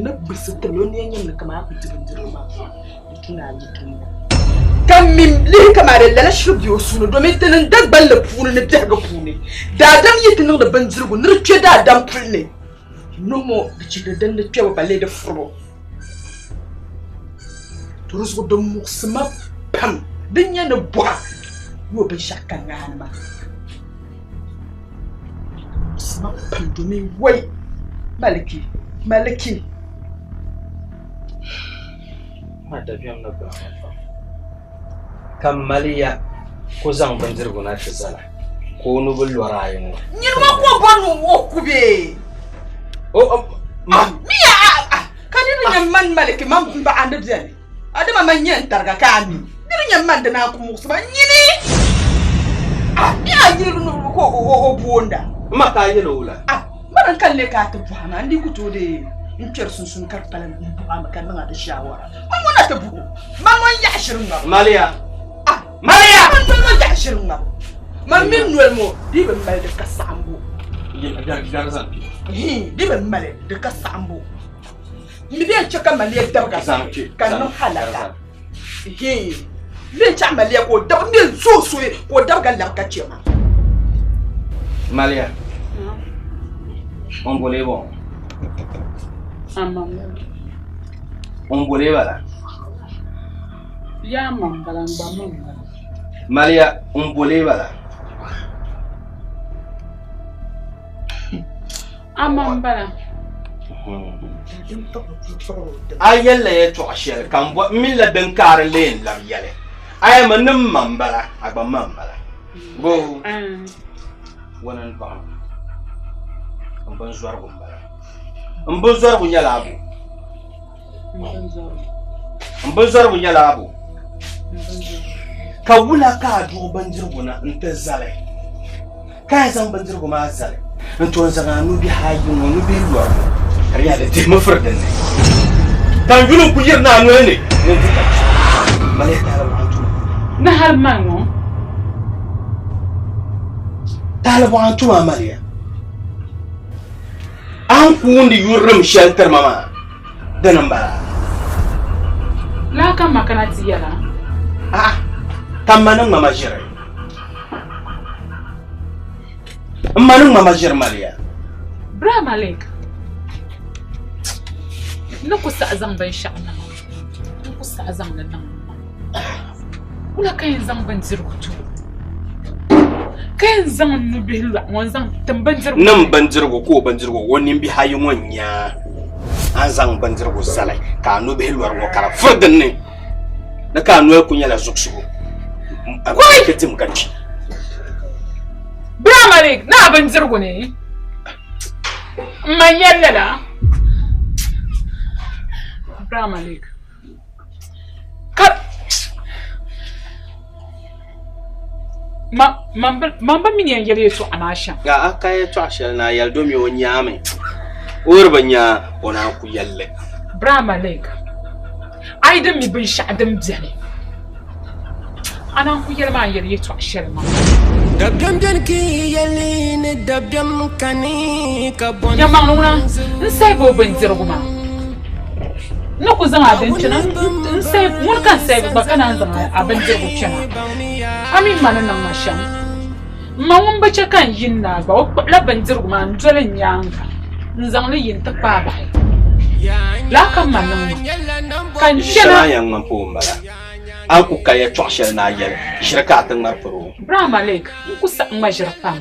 Ni gbilisi tibili o nia nyam ni kaman a ku di bindirigu maa di tu ni a yi dunia. Ka m mi lihi kaman di lala shiri be o suhu ni, domin ti niŋ Dagbanli puuni ni biɛhigu puuni, daadam yi ti niŋdi bindirigu ni di kpe daadam puli ni, nuhi ŋɔ di chihiri din ni kpɛbu balee di furibu. To di zuɣu di muɣisi ma pam din nyɛ ni bɔha yo binshɛɣu ka ŋaani maa. Muɣisi ma pam domin wai Maliki, Maliki. Ma dabiɛm ni gbaai ma pam ka mali ya ka o zaŋ bindirigu na ti zala ka o nubil lɔri ayi ŋɔ. Nyini ŋɔ ka o bɔri ni o ku bee? O, ma. Mi ya a, a, ka di di nyɛ man Maliki man m baɣa ni beni. A dama man nyɛ n tariga ka a mi. Di di nyɛ man di naan ku muɣisi ma nyini. A mi a yuli di nuhirigu ka o boonda. M ma ka a yɛl o wula? A mani n kani lee ka a ti bɔhi ma, n dii ku tooi dee n kpɛri sunsuuni ka di pala n bɔhi a mi ka niŋ a di shaawara. Man ŋɔ na ti buhi o. Man ŋɔ n yaɣi ʒiri ŋmabu. Maliya! A Maliya! Man noli ŋɔ yaɣi ʒiri ŋmabu. Man mi noli ŋɔ di bi mali di ka saɣimbu. Di bi mali di ka saɣimbu. M mi bɛn chɛ ka maliya dabiga ka niŋ halaka. Hii, m bɛn chɛ maliya ka o dab, m bɛn zo o soya ka o dabiga labi ka chɛ ma. Maliya, o ni boli bɔ? O ni boli bala? Yaa ma m-bala, n gba ma m-bala. Maliya, o ni boli bala? A ma m-bala. A yɛlila yɛtɔɣ shɛli ka m bɔ m mini la din kaari lee n-lab yɛli. A yɛlimi ni m ma m-bala, a gba ma m-bala. Boo! Wani n-dɔɣi ma? M binzɔrigu m-bala. M binzɔrigu nyɛla a bo. M binzɔrigu nyɛla a bo. Ka wula ka a duɣi bindirigu na nti zali? Ka a zaŋ bindirigu maa zali n-to n-zaŋ a nubihi ayi ŋɔ nubihi lɔri ŋɔ ka di nyɛla di dihimi firi din ni, ka n yuli n-ku yirina a noli ni ni n di ka kpi. Maliya taali bɔɣa n-tuma. Ni hal mani ŋɔ. Taali bɔɣa n-tuma a Maliya. A ni kuundi yurilim shɛli tiri ma maa, dini m-bala. Laa ka m ma kana ti yɛl a. A'a, ka m ma ni ŋma ma ʒiri. M ma ni ŋma ma ʒiri maliya. Bra Malik, n ni ku saɣi zaŋ binshɛɣu niŋ a, n ku saɣi zaŋ li niŋ m ma. Wula ka yɛn zaŋ bindirigu ti o? Ka yɛn zaŋ n nubihi lɔɣu ŋɔ n-zaŋ tim bindirigu Niŋ bindirigu ka o bindirigu o nimbihi ayi ŋɔ n-nya a ni zaŋ bindirigu zali ka a nubihi lɔri ŋɔ ka di furi din ni. Ni ka a noli ku nyɛla zuɣusigu Koi! ka dim ka kpi. Bra Malik, ni a bindirigu ni m ma yɛli lala. Bra Malik, ka man bi mi ni yɛn yɛli yɛltɔɣa maa shɛm. A ka yɛltɔɣa shɛli ni a yɛli domi o nyaami o yi di bi nya o naan ku yɛli li. Bra Malik, a yi di mi binshɛɣu din beni, a naan ku yɛli ma a ni yɛli yɛltɔɣa shɛli maa. Dabiɛm beni ka yi yɛli ni dabiɛm kani ka bɔni Yɛlimaŋli ŋuna n-sahi ba o bindirigu maa. N ni ku zaŋ a dini chana, n sahi ŋuni ka n sahi gba ka naan zaŋ a bindirigu chana. A mi ma ni niŋ ma shɛm. M ma ŋun bi chɛ ka n yi n-naai gba, o kpuɣila bindirigu maa n-doli n nyaaŋa n-zaŋ li yi nti kpaai bahi. Lala ka m ma niŋ ma, ka n chana. Shɛli a yɛn ŋmani pa o m-bala. A ni ku ka yɛtɔɣ shɛli ni a yɛli, ʒiri ka a ti ŋmari piri o. Braa Malik, n ku saɣi ŋma ʒiri pam.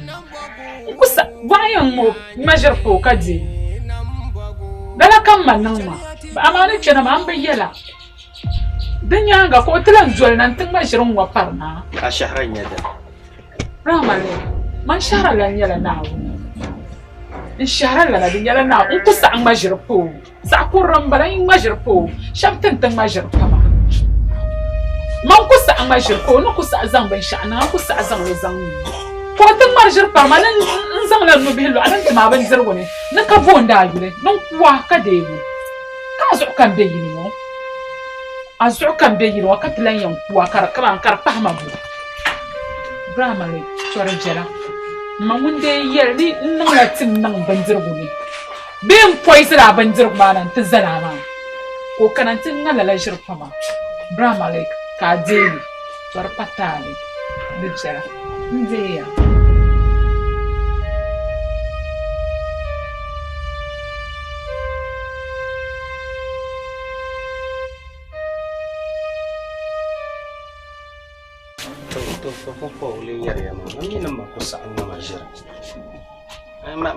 N ku saɣi, bɔɣa yɛn ŋma o ŋma ʒiri pa o ka deei. Lala ka m ma niŋ ma, amaa ni kpɛna maa m bi yɛl a. Di nyaaŋa ka o ti lan doli na nti ŋma ʒiri ŋ-ŋɔ pari ma. A shɛhira n-nyɛ dini? Rahman ni, Man shɛhira lan nyɛla Naawuni. N shɛhira lana di nyɛla Naawuni. N ku saɣi ŋma ʒiri pa o. Zaɣ kurili m-bala, n yi ŋma ʒiri pa o, shɛba ti ni ti ŋma ʒiri pa ma. Man ku saɣi ŋma ʒiri pa o, n ni ku saɣi zaŋ binshɛɣu niŋ a, n ku saɣi zaŋ li zaŋ niŋ ma. Ka o ti ŋmari ʒiri pari ma ni n zaŋla n nubihi lɔɣu ni n tim a bindirigu ni, ni ka booni a yuli, ni n ku a ka deeg o. Ka a zuɣu ka m be yili ŋɔ? A zuɣu ka m be yili ŋɔ ka ti lan yɛn ku a ka di kaman ka di pahi ma bo? Brahma ni tɔri viɛla, m ma ŋun dee yɛli ni n niŋla tim niŋ bindirigu ni. Bee n poison a bindirigu maa na nti zali a maa ka o kana nti ŋa lala ʒiri pama Ibrahim Alik ka a deei li to di pa taali di biɛla n deei ya.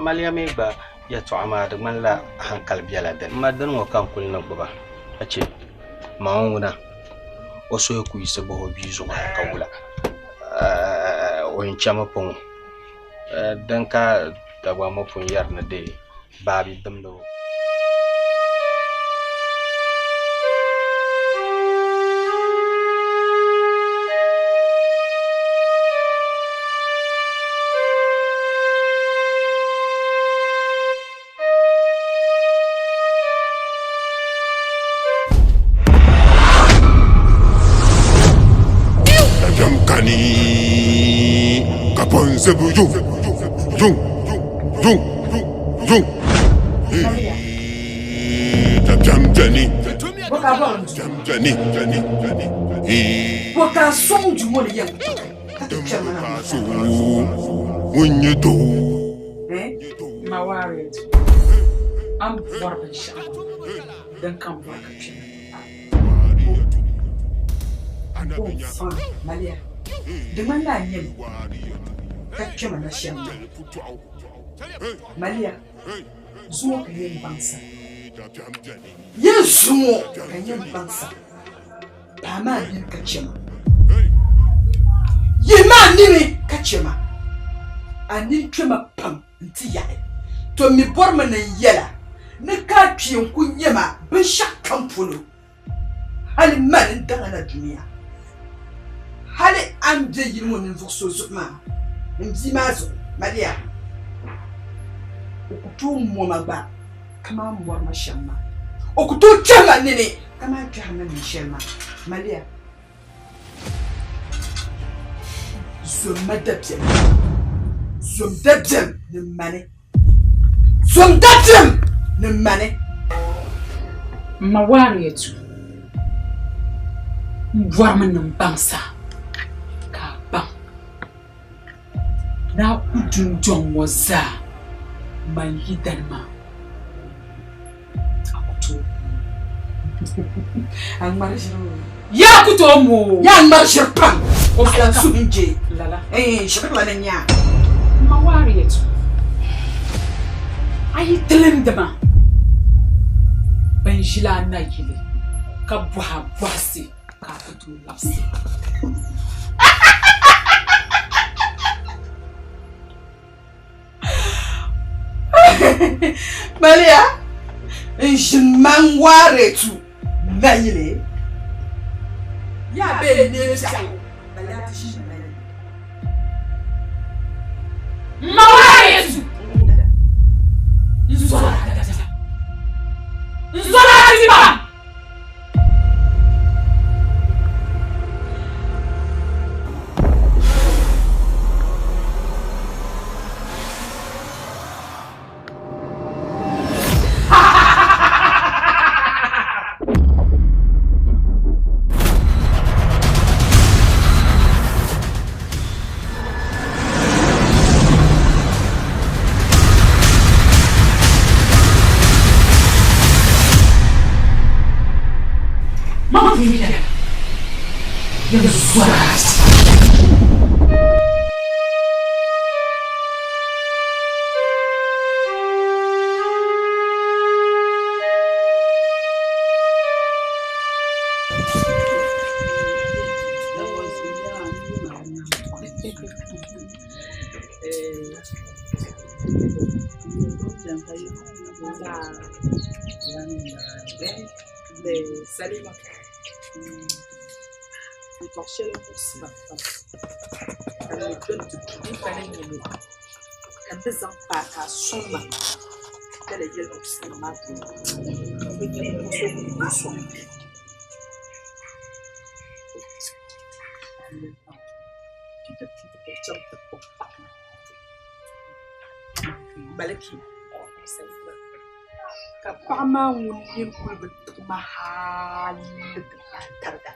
Maliya mi gba yɛtɔɣa maa di ŋmanila hankali biɛla dini. M ma dini ŋɔ ka n kuli ni gbuba ka che ma ŋɔ ŋuna o suhu ku yiɣisi bahi o bia zuɣu ka wula o yɛn chami pɔŋɔ din ka Dagbaŋ ŋɔ pun yɛri ni dee baa bi dimdi o. Dabiɛm kani ka pɔnzɛbu yuŋ yuŋ yuŋ yuŋ Dabiɛm beni dabiɛm beni Bɔ ka a sɔŋ duu ŋɔ ni yɛn ka ti kpɛri ma na Ka so ŋun nyɛ doo. Ma waari tu a ni bɔri binshɛɣu maa din kam bɔri ka kpɛma. Maliya, di ŋmanila a nyami ka kpɛma na shɛm maa. Maliya, zuŋɔ ka yɛn baŋsa. Yɛn zuŋɔ ka yɛn baŋsa. Paai maa nini ka chɛ ma. Yihi maa nini ka chɛ ma. A nini kpɛ ma pam nti yaɣi. To mi bɔrimi ni n yɛla ni ka a kpee n-ku nyɛ ma binshɛɣu kam polo. Hali mani n-daŋ a na dunia. Hali a ni be yili ŋɔ ninvuɣ so zuɣu maa, m bia maa zuɣu, maliya, o ku tooi mɔ ma gba kaman mɔri ma shɛm maa. O ku tooi kpɛhi ma nini kaman kpɛhiri ma nini shɛli maa. Maliya, zom ma dabiɛm, zom dabiɛm ni mani. Zom dabiɛm ni mani. M ma Waariyatu, m bɔrimi ni m baŋsa ka a baŋ ni a ku dundɔŋ ŋɔ zaa man yidana maa, a ku tooi A ŋmari ʒiri o. Yaa ku tooi mooi. Yaa ŋmari ʒiri pam. O A lan suhu n-je. Lala. Ɛɛn, ʒiri la ni nya. M ma Waariyatu, a yi tilindi ma, bɛn ʒila a nayili ka bɔhi a bɔhisi ka a ku tooi labisi. Maliya n ʒini man Waariyatu nayili. Yaa bee n-neei biɛɣu Maliya ti ʒini nayili. M ma Waariyatu n zɔri a dabiɛm. N zɔri a ti pam. Mama pun yɛla yɛn zɔra. Salima yɛtɔɣ shɛli n-muɣisi ma pam ka n ni doli ti du n kani nyɛ ka n ni zaŋ paai ka a sɔŋ ma lala yɛlimuɣisili maa puuni ka bɛ nyɛ ninvuɣ so ŋun ni sɔŋ Maliki. Ka paɣa maa ŋun nini kuli bi tiɣi ma hali ti paai tariga.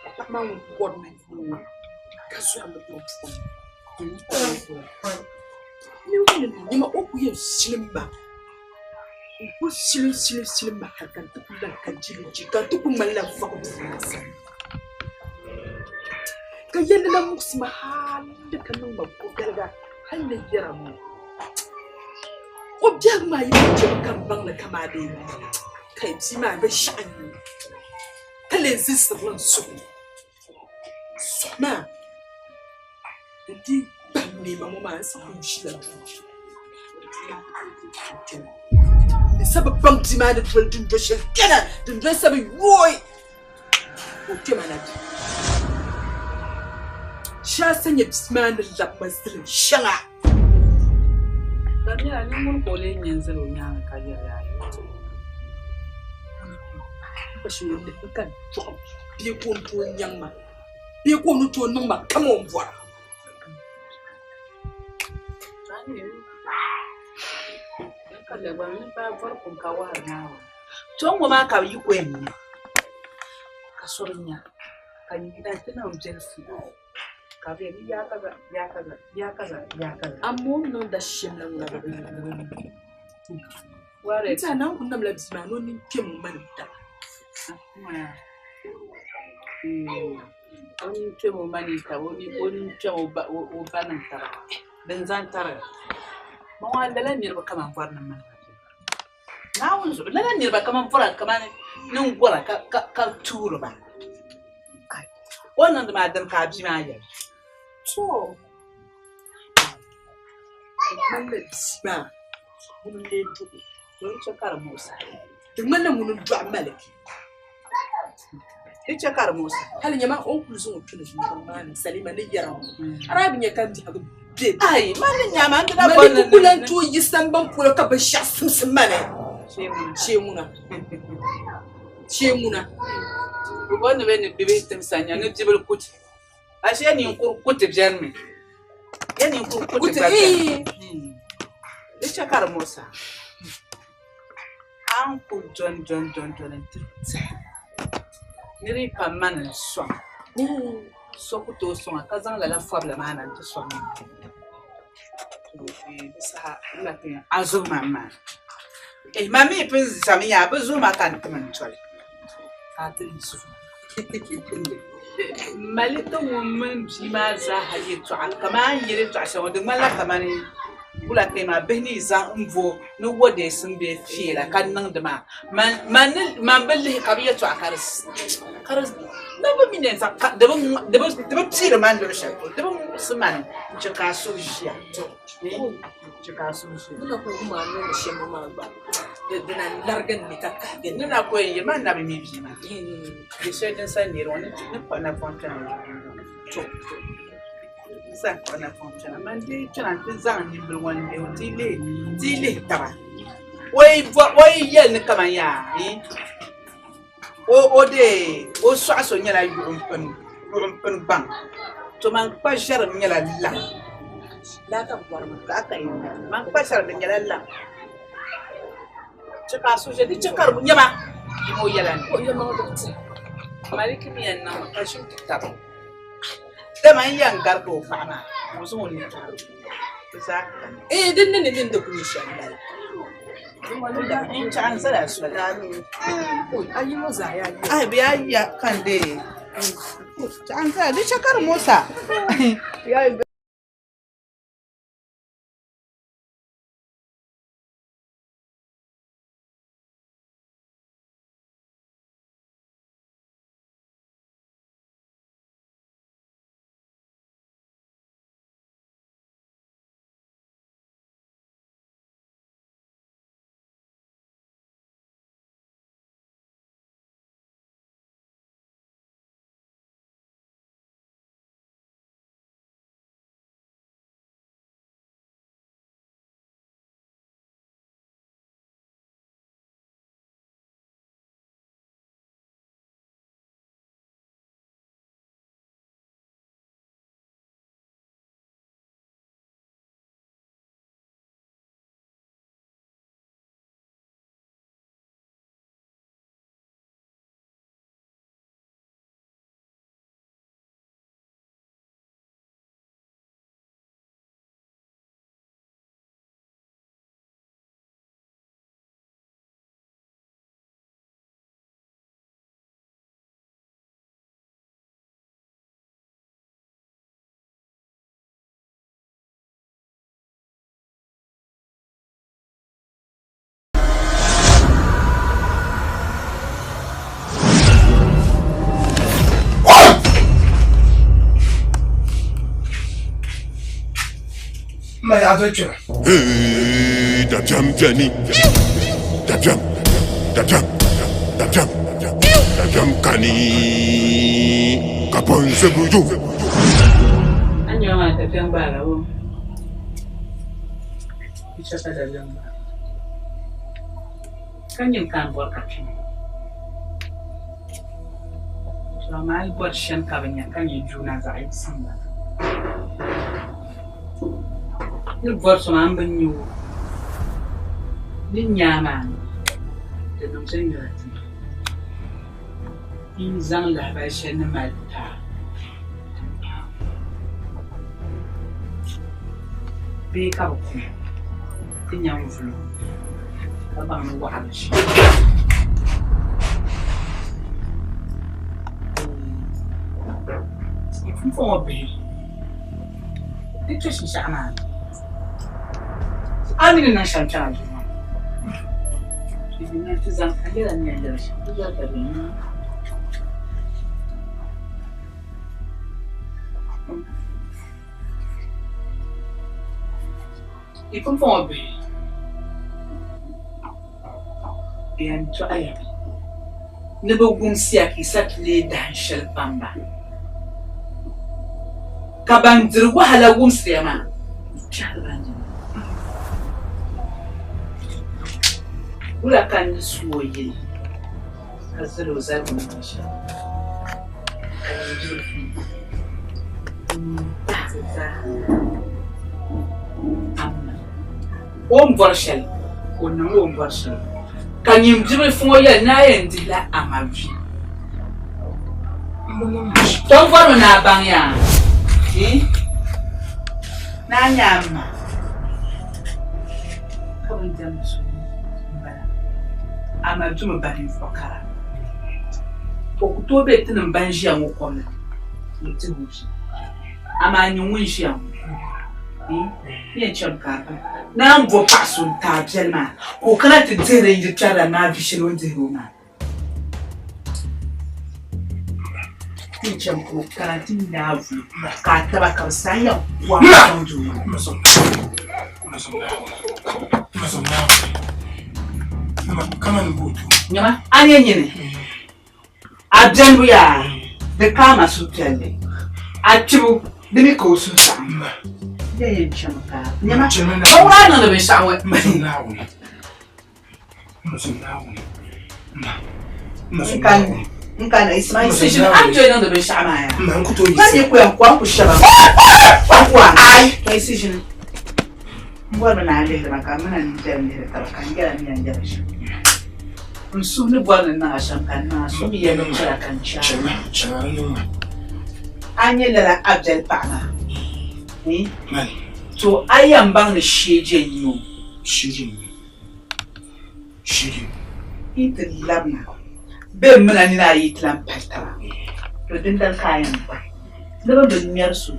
Ka paɣa maa ŋun bɔri ma noo ka zɔri mi duri puuni. Ni ŋuni n-nyɛ ma o ku yɛn silim ma. N ku silim silim silim ma hali ka n ti ku lan ka jili ji ka n ti ku ŋmanila vɔɣu bia maa sani. Ka yɛlli la muɣisi ma hali ka niŋ ma gɔgaliga hali ni yɛra ŋɔ. O biɛhigu maa yi ti chɛ ka m baŋ li kaman dee kai bia maa binshɛɣu n-nyɛ o ka lee zilisiri li n-suhu suhu maa di dii kpahim neema ŋɔ maa n saɣim ʒila duu ni sa bi baŋ bia maa ni doli dundo shɛli kpɛna dundoli sa bi yooi ka o kpɛ ma na duu shɛli sa nyɛ bia maa ni labi ma zilim shɛŋa. Ka di nyɛla niŋ ka o lee nya n-zali o nyaaŋa ka yɛli a yɛltɔɣa. Ka shee o lihi ka dɔɣim bee ka o ni tooi nyaŋ ma bee ka o ni tooi niŋ ma kaman o ni bɔra. To ŋɔ maa ka yi ko yɛn nya ka so bi nya ka nyina ti niŋ biɛlisi ka bɛ yɛn yaa kaza yaa kaza yaa kaza yaa kaza. Amaa o ni niŋda shɛm la ŋuna bi N tiɛha Naawuni ku namla bia maa ni o nini kpɛm o ma ni taba. O nini kpɛm o ma ni taba o nini kpɛm o ba nim taba din zaŋ tariga ma ŋɔ lala niriba kaman bɔri ni mali ba Naawuni zuɣu lala niriba kaman bɔra kaman niŋ gɔra ka tuuri ba o ni niŋdi maa dini ka a bia maa yɛli. To di ŋmanila bia maa ŋuni n-lee dɔɣi o. Di chɛ ka di muɣisi a. Di ŋmanila ŋuni n-dɔɣi Maliki. Di chɛ ka di muɣisi a. Hali nyama o ni kuli zaŋ o kpɛna dundɔŋ maa ni Salima ni yɛra ŋɔ a daa bi nya ka n biɛhigu be. Ai, man ni nya maa, n di daa bɔri ni Maliki ku lan tooi yi sambani polo ka binshɛɣu simsi ma ni. Shee ŋuna. Shee ŋuna. Bɛ bɔri ni bɛ ni bibihi timsa nya ni bibil kuti. Ashe ninkuri kuti bɛni mi. Ya ninkuri kuti gba bɛni. Di chɛ ka di muɣisa. A ni ku dɔni dɔni dɔni dɔni nti tihi niriba yi pa mani n-sɔŋ so ku tooi sɔŋ a ka zaŋ lala fɔbila maa na nti sɔŋ a. Di saha n na ti yɛn a zuhi ma maa. Eh, ma mi pun zami yaa bɛ zuhi ma ka n tim n toli. Ka a ti zuhi. Maliki ŋun mini bia maa zaaha yɛtɔɣa kamani n yɛli yɛtɔɣa shɛli ŋɔ di ŋmanila kamani wula ka maa bihi ni yi zaŋ n bo ni wɔdeesim bee feela ka niŋdi maa man bi lihi ka bi yɛtɔɣa ka di ka di na bi mi ni yɛn zaŋ ka di bi piiri man luɣi shɛli polo di bi muɣisi mani n chɛ ka a suhu ʒiya n chɛ ka a suhu ʒiya. Ni na kuli wum a ni niŋdi shɛm ŋɔ maa gba di na larigi n ni ka kahigi ni na ko yɛn yɛli man na bi mi bia maa di shɛli din sa niri ŋɔ ni kpuɣi napɔŋ kpɛna to n sa kpuɣi napɔŋ kpɛna man dii kpɛna n ti zaŋ nimbili ŋɔ n lihi o ti yi lihi taba o yi yɛli ni kaman yaa o dee o sɔɣi so nyɛla yuɣimpini gbaŋ to man kpa ʒɛrim nyɛla laŋ man kpa ʒɛrim di nyɛla laŋ chɛ ka a suhu ʒe di chɛ ka di nyɛma yimo yɛla ni maliki mi yɛn niŋmi ka ʒim ti tabi dama n yɛn garigi o paɣa maa ka o zaŋ o nuu taɣiri o zaa kani. Ee, din ni ni mini di ku nyɛ shɛm m-bala. N chaɣ n zala soli. A yi ŋɔ zaa yaa yiya. Ai, bɛ yaa yiya ka n deei. Chaɣ n zala, di chɛ ka di muɣis a. Ma a doli kpɛma. Hey, dabiɛm beni. Dabiɛm, dabiɛm, dabiɛm, dabiɛm kani ka bɔnzibu yuŋ. A nyɛma maa dabiɛm gbaala o. Di chɛ ka dabiɛm gbaala. Ka nyini ka n bɔri ka kpɛma. To amaa a yi bɔri shɛm ka bɛ nya ka nyɛ juuna zaɣ yiɣisim bala. Ni bɔri so maa m bi nya o. Ni nya a maa ni di niŋ viɛnyɛla ti ma. N zaŋ lahibali shɛli ni mali ti a bee ka bɛ kum ti nya n vulo ka baŋ ni waɣa bi ʒi. Pumpɔŋɔ bihi di kpe shinshɛɣu maa ni a mi ni niŋ shɛm kpɛna duu maa ni ti zaŋ a yɛla ni yɛn yɛli shɛm ti yɛli ka bɛ Yi pumpɔŋɔ bihi, bɛ yɛn dɔɣiya mi ni bɛ wumsiya ka yi sa ti leei dahin shɛli kpamba. Ka ban diri wahala wumsiya maa n-kpɛhiri ba nina. Wula ka n ni su o yili ka zal o zaligu ni nyɛ shɛli, ka nyin bidibisi n-tahi ti zaa amma. O ni bɔri shɛli, ka o niŋ o ni bɔri shɛli. Ka nyin bibilifu ŋɔ yɛli ni a yɛn dihila a ma vi. To n bɔrimi ni a baŋ yaa ni a nya a ma ka bɛ ni diɛmdi so m-bala. Amaa dumi ba ninvuɣ kara. O ku tooi be tinim ban ʒiya ŋɔ kom ni n-dihi o vi. Amaa nyin ŋun ʒiya ŋɔ, ni yɛn cham ka a naan bo paɣ so n-ti a biɛli maa ka o kana ti dihiri n yikpɛrilana maa vi shɛli o ni dihiri o maa. Ti yɛn cham ka o kana ti nya a vuli ka a taba ka bɛ saai ya kɔŋ chaŋ duu maa ni. Nyama, a nyɛ nyini? A bɛnibu yaa, di kaai ma suhupiɛlli. A kpibu, di mi ka o suhu saɣim. N yɛn chami ka nyama, o ŋuna niŋdi binshɛɣu ŋɔ. N ka Ismail a ni tooi niŋdi binshɛɣu maa yaa. Pa ni ku yɛn kɔŋ ku shɛba n ku a. To yi ʒini. N bɔri mi ni a lihiri ma ka m mini a nini tɛri lihiri taba ka n yɛl a ni yɛn yɛli shɛm. N suhu ni bɔri ni n niŋ a shɛm ka n niŋ a, so mi yɛli ni n chɛr a ka n chɛ a. A nya lala a biɛli paɣa maa ni, to a yɛn baŋ ni sheeje n-nyɛ o. Yi ti labina bee m min a nina ayi ti lan pali taba, to dindali ka a yɛn baŋ ni bɛ bi ŋmɛri so,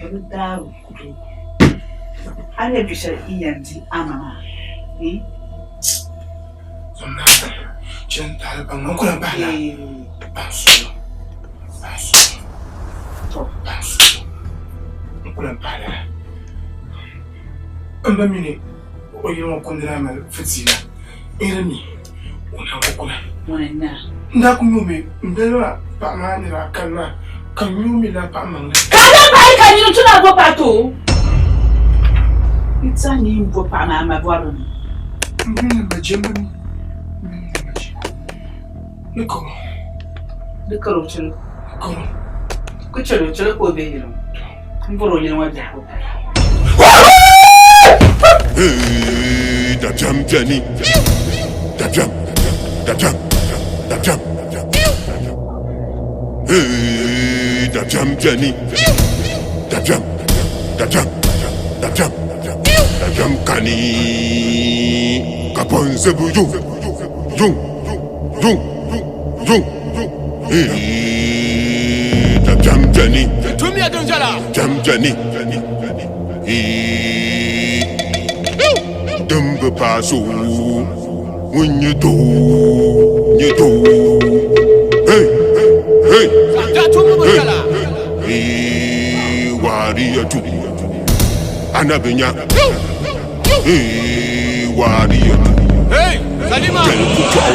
bɛ bi daari o kudo. A ni nya vi shɛli n yɛn di a ma maa, eh? O yili ŋɔ kundi daa mali fitiila n-yɛli mi o na ku kuna. Ŋuni n-nya? N daa ku nyuumi m beli maa paɣa maa ni daa kani maa ka n nyuumi la paɣa maŋli. Ka a daa paai ka nyini n-tu ni a bo paɣa ti o? Yi tɛhi ni yi ni bo paɣa maa a ma bɔri li mi? M mini ni ma je, m mini ni ma je. Ni karo. Di karo chɛli. Karo. Ku chɛli o chɛli ka o be yili ŋɔ. M bɔri o yili ŋɔ biɛhigu pali. Hey, dabiɛm beni. Dabiɛm, dabiɛm, dabiɛm. Hey, dabiɛm beni. Dabiɛm, dabiɛm, dabiɛm. Dabiɛm kani ka bɔnzibu yuŋ, yuŋ, yuŋ, yuŋ. Hey, dabiɛm beni. Dabiɛm beni. Din bi paai so ŋun nyɛ doo nyɛ doo. Hey, hey, hey, hey, Wariya tu. Anabi nya. Hey, waari ya. Hey, Salima! Jɛli putɔɣu.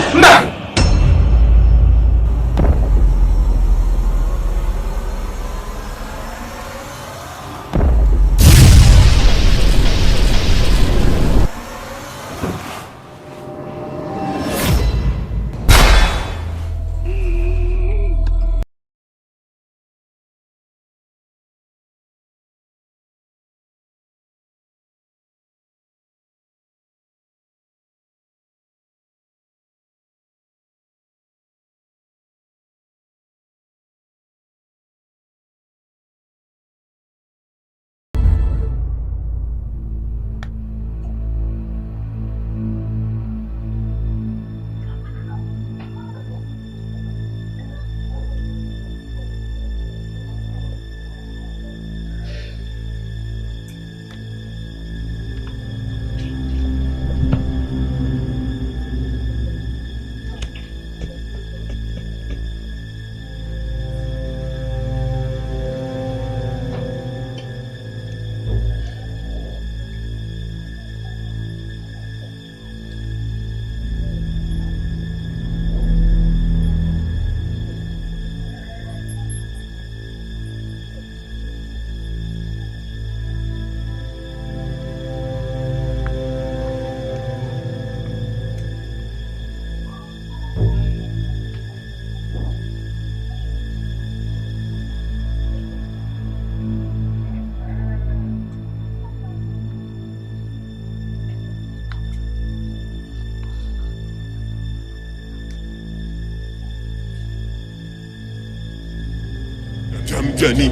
Dabiɛm beni.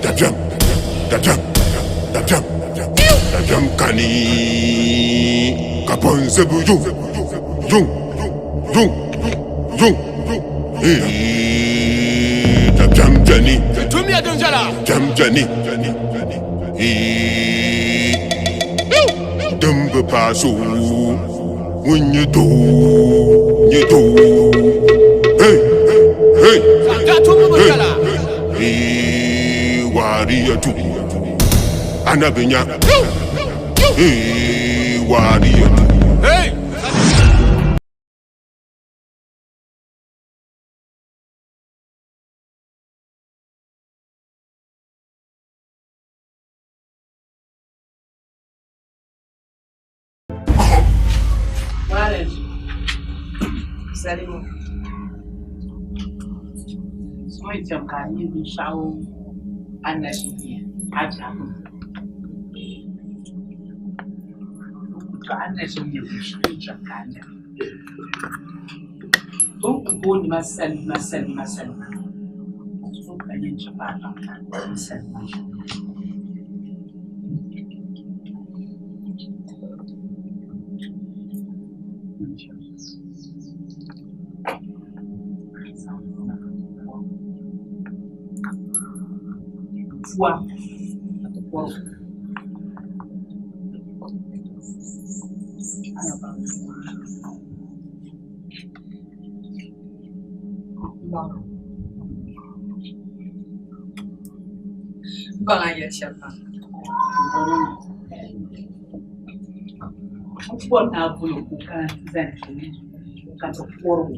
Dabiɛm, dabiɛm, dabiɛm, dabiɛm kani. Ka bɔnzi bi yuŋ, yuŋ, yuŋ, yuŋ. Ee, dabiɛm beni. Tumya din viɛla. Dabiɛm beni. Ee, din bi paai so ŋun nyɛ doo, nyɛ doo. Hey, hey. Da tumbu bi viɛla. Ee, waari ya tu. Anabi nya. Ee, waari ya tu. Hey! Salima. So yi chɛmi ka a nya binshɛɣu a ni na ʒi nya a biɛhigu ni. To a ni na ʒi nya binshɛɣu yi chɛmi ka a nya. O ni ku booni ma Salima Salima Salima. So ka yɛn chɛ ka a baŋ ni Salima n-ʒi. Pua ka ti kɔrigu. M baŋ a ni yɛli shɛm maa. N bɔri ni a boli o ka o kana nti zani kpe ka ti kɔrigu.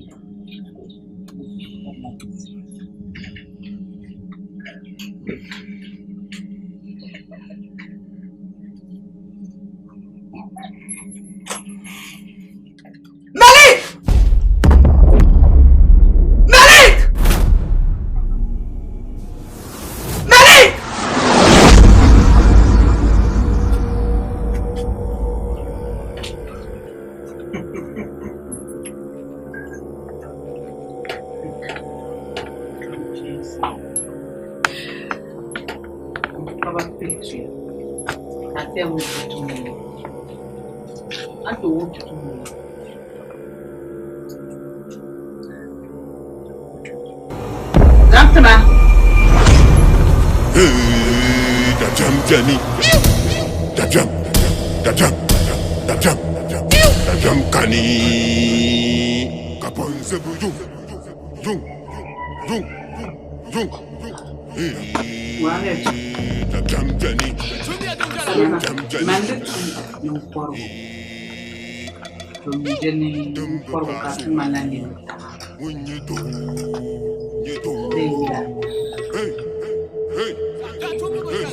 Malik! Malik! Malik! Baba picture. Ate wo tutu. Ate wo tutu. Zamtuma. Hey, dabiɛm beni. Dabiɛm, dabiɛm, dabiɛm, dabiɛm kani. Ka bɔnzi bi yuŋ, yuŋ, yuŋ, yuŋ. Ee, Dabiɛm beni. Salima, Dabiɛm beni. mani di tu ninkɔrigu. Domin di ni ninkɔrigu ka ti ŋmanila nini taɣa. Ŋun nyɛ doo, nyɛ doo. Di yila. Hey, hey, hey, hey.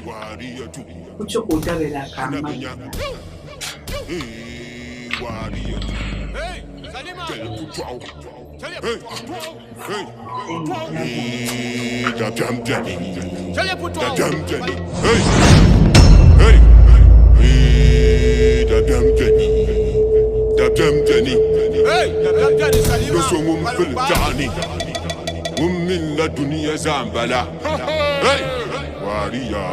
Wariya tu. Ku chɛ ka o dabi la ka a ŋma Anabinya. Hey, wariya tu. Jɛli putɔɣu. Hey, hey. Hey, dabiɛm beni. Dabiɛm beni. Hey, hey, hey. Dabiɛm beni. Dabiɛm beni. Do so ŋun pili taɣani. Ŋun mini la dunia zaa m-bala. Hey, wariya.